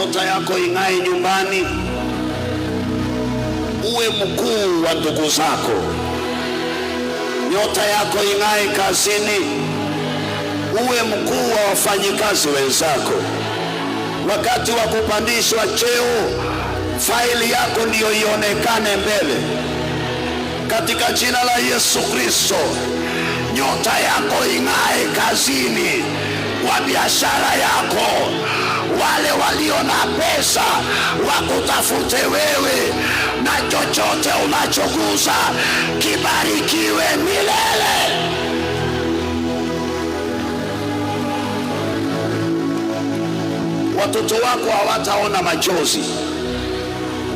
Nyota yako ing'ae nyumbani, uwe mkuu wa ndugu zako. Nyota yako ing'ae kazini, uwe mkuu wa wafanyikazi wenzako. Wakati wa kupandishwa cheo, faili yako ndiyo ionekane mbele, katika jina la Yesu Kristo. Nyota yako ing'ae kazini, kwa biashara yako, wale walio na pesa wakutafute wewe, na chochote unachogusa kibarikiwe milele. Watoto wako hawataona machozi,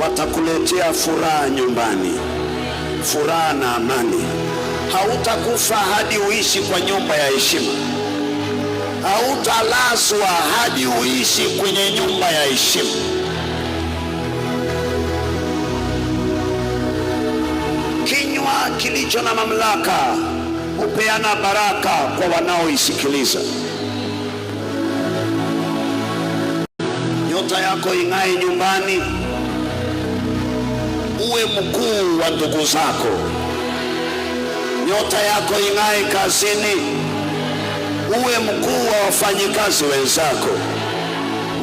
watakuletea furaha nyumbani, furaha na amani. Hautakufa hadi uishi kwa nyumba ya heshima. Hautalazwa hadi uishi kwenye nyumba ya heshima. Kinywa kilicho na mamlaka hupeana baraka kwa wanaoisikiliza. Nyota yako ing'ae nyumbani, uwe mkuu wa ndugu zako. Nyota yako ing'ae kazini, uwe mkuu wa wafanyikazi wenzako.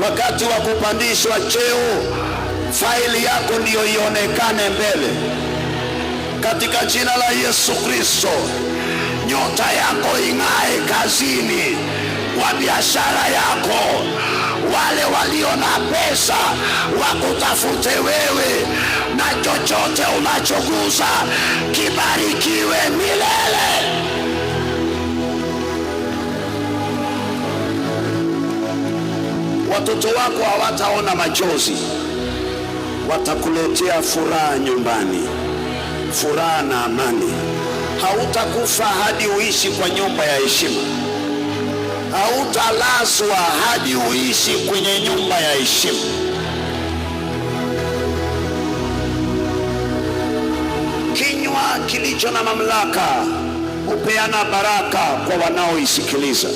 Wakati wa kupandishwa cheo, faili yako ndiyo ionekane mbele, katika jina la Yesu Kristo. Nyota yako ing'ae kazini, kwa biashara yako, wale walio na pesa wakutafute wewe, na chochote unachogusa kibarikiwe milele. Watoto wako hawataona machozi, watakuletea furaha nyumbani, furaha na amani. Hautakufa hadi uishi kwa nyumba ya heshima. Hautalazwa hadi uishi kwenye nyumba ya heshima. Kinywa kilicho na mamlaka hupeana baraka kwa wanaoisikiliza.